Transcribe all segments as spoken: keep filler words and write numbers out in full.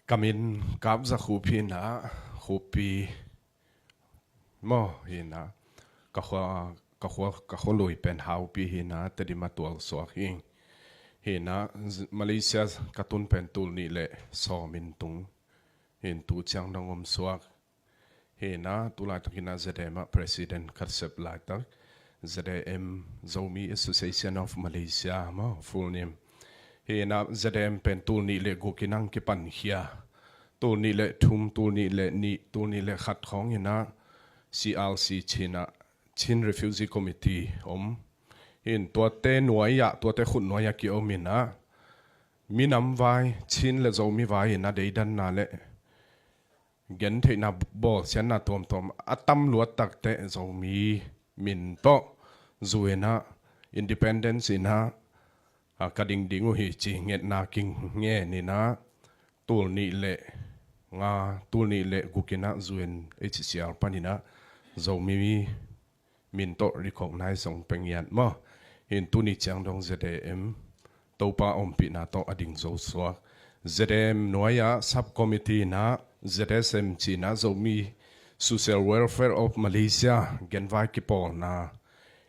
Ka min Kap Za Khup hi in ah, Khupi maw hi in ah, ka khua, ka khua, ka khua lui pen Haupi hi in ah, Tedim a tual suak hi. Hi in ah, Z-, Malaysia ka tun pen tul nih le sawm in tung. Hi in tu ciang dong om suak. Hi in ah, tu laitakin ah Z A M ah President ka sep laitak. Z A M, Zomi Association of Malaysia maw, full name. Hi in ah, Z A M pen tul nih le guk in ah kipankhia. Tul nih le thum, tul nih le nih, tul nih le khat khawng in ah, C R C Chin ah, Chin Refugee Committee om. Hi in tuate nuai ah, tuate khut nuai ah kiom in ah, minam vai, Chin le Zomi vai in ah deidanna le gentheihna, bawlsiatna tuamtuam a tam luat takteh Zomi min tawh zu in ah, independence in ah, a, ka dingding uh hi ci ngetna kingen in ah, tul nih le nga, tul nih le guk in ah U N H C R panin ah Zomi min tawh recognize hong pia ngiat maw. Hi in tuni ciang dong Z A M Topa ompihna tawh a ding zo suak. Z A M nuai ah subcommittee in ah Z S M ci in ah Zomi Social Welfare of Malaysia genvai kipawlna.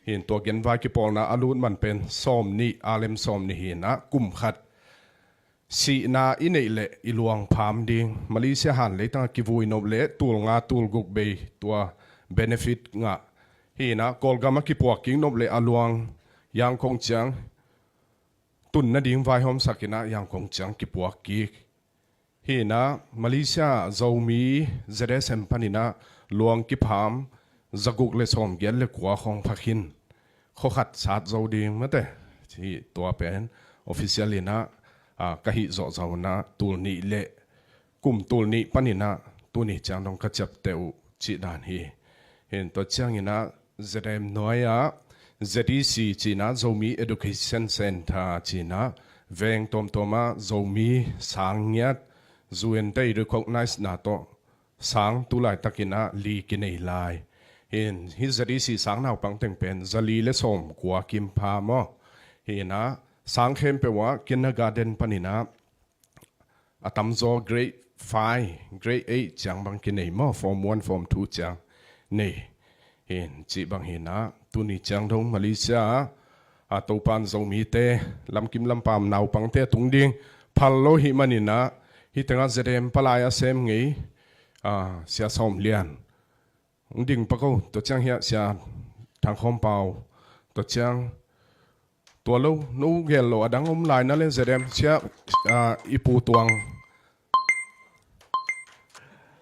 Hi in tua genvai kipawlna a lut man pen sawm nih, a lem sawm nih hi in ah kum khat sihna i neih leh i luang pham ding. Malaysia han leitang a kivui nop leh tul nga tul guk bei tua benefit ngah. Hi in ah Kawlgam a kipuak kik nop leh a luang Yangon ciang tun nading vaihawmsak in ah Yangon ciang kipuak kik. Hi in ah Malaysia Zomi Z S M panin ah luang kipham zaguk le sawmgiat le kua khawng pha khin. Khua khat sat zo ding mate. Hi tua pen official in ah, a, ka hih zawhzawh in ah tul nih le kum tul nih panin ah tuni ciang dong ka ciapteh uh cih dan hi. Hi in tua ciangin ah Z M nuai ah Z E C ci in ah Zomi Education Center ci in ah veng tuamtuam ah Zomi sang ngiat U N te i recognize na tawh sang tu laitakin ah li kinei lai. Hi in hih Z E C sang naupang teng pen za li le sawm kua kim pha maw. Hi in ah sang khempeuh ah kindergarten panin ah a tamzaw grade five, grade eight ciang bang kinei maw, form one, form two ciang nei. Hi in cih bang hi in ah tuni ciang dong Malaysia ah, a, Topan Zomite lamkim lampam naupangte a tung ding phal lo hi manin ah, hi tengah Z M palai a sem ngei, a, Sia Sawm Lian. Hong ding pak o, tua ciang hiah Sia Thang Khawm Pau, tua ciang tua lo, no gel lo a dang om lai na le Z M Sia, a, i Pu Tuang.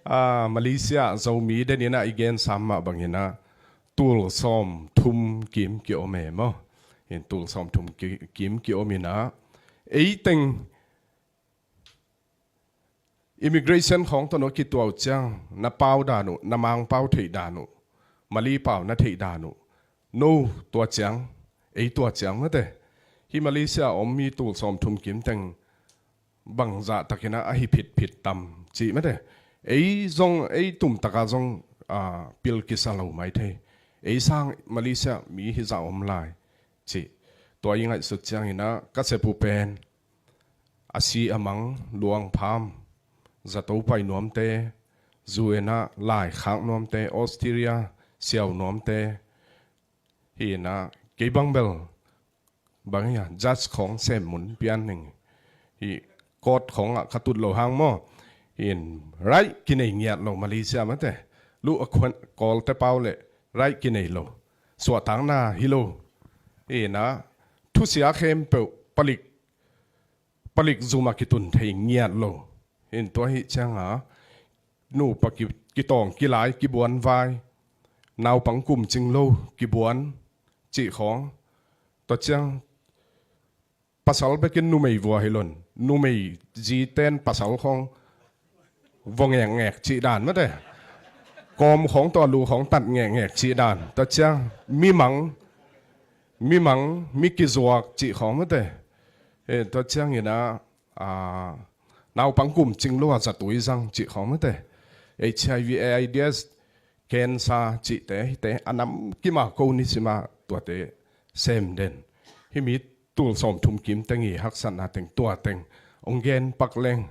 A, Malaysia Zomi den in ah i gen sam mah bangin ah tul sawm thum kim kiom e maw. Hi in tul sawm thum ki-, kim kiom in ah ei teng immigration khawng tawh no kituah uh ciang na pau dan uh, na Mangpau theih dan uh, Mali pau na theih dan uh, no tua ciang, ei tua ciang mate. Hih Malaysia a om mi tul sawm thum kim teng bangzah takin ah a hi phitphit tam cih mate. Ei zong, ei tumtaka zong, a, pil kisa lo mai thei. Ei sang Malaysia mi hizah om lai cih tua i ngaihsut ciangin ah ka sep uh pen a si a mang luang pham, zato pai nuamte, U N ah laikhak nuamte, Australia siau nuamte, hi in ah kei bang bel bang hi a, judge khawng sem mun pian ning. Hi court khawng ah ka tut lo hang maw. Hi in right kinei ngiat lo Malaysia mate. Lu a khuan Kawlte pau le right kinei lo. Suahtakna hi lo. Hi in ah thusia khempeuh palik, palik zum ah kitun thei ngiat lo. Hi in tua hi ciang a nupa ki, kitawng kilai kibuan vai, naupang kum cing lo kibuan cih khawng. Tua ciang pasal bekin numei vua hi lo in, numei ziten pasal khawng vua ngekngek cih dan mate. Kawm khawng tawh a lu khawng tat ngekngek cih dan. Tua ciang mimang, mimang mi kizuak cih khawng mate. Eh, tua ciangin ah, a, naupang kum cing lo a zatui zang cih khawng mate. H I V, A I D S, cancer cihte, hihte a nam kim a ko ni sim a tuate sem den. Hih mi tul sawm thum kim teng i haksatna teng tua teng hong gen pak leng.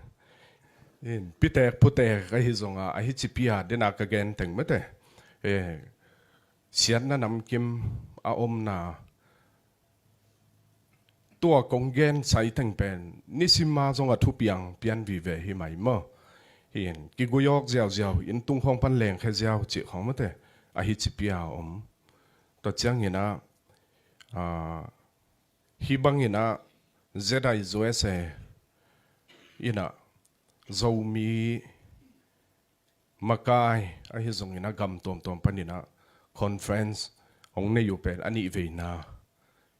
In, pitek putek ahi zongah, ahi cipia dena ka gen teng mate. Eh, siatna namkim a omna. Tua kong gen sai teng pen, nisim ma zongah thupiang pian vive hi mai maw. Hin, kiguyawk ziauziau, inn tung khawng pan lengkhia ziau cih khawng mate. Ahi cipia om. Tua cianginah, ah, hih banginah Z I U S A inah Zomi makai ahi zonginah gam tuamtuam paninah conference hong nei uh pen a nih veina.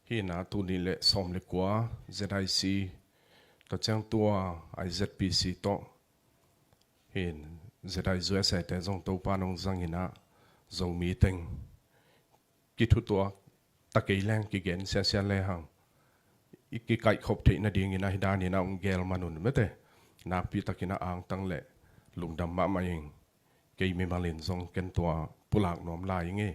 Hinah tuni le sawm le kua Z I C, tua ciang tua I Z P C tawh. Hin Z I U S A te zong Topa nong zanginah Zomi teng kithutuak ta kei leng kigen siasia le hang i kikaihkhop theih nadingin ahi danin a hong gel man un mate. Nakpi takin a angtang le lungdam mahmah ing. Kei mimalin zong ken tua pulak nuam lai ing ei.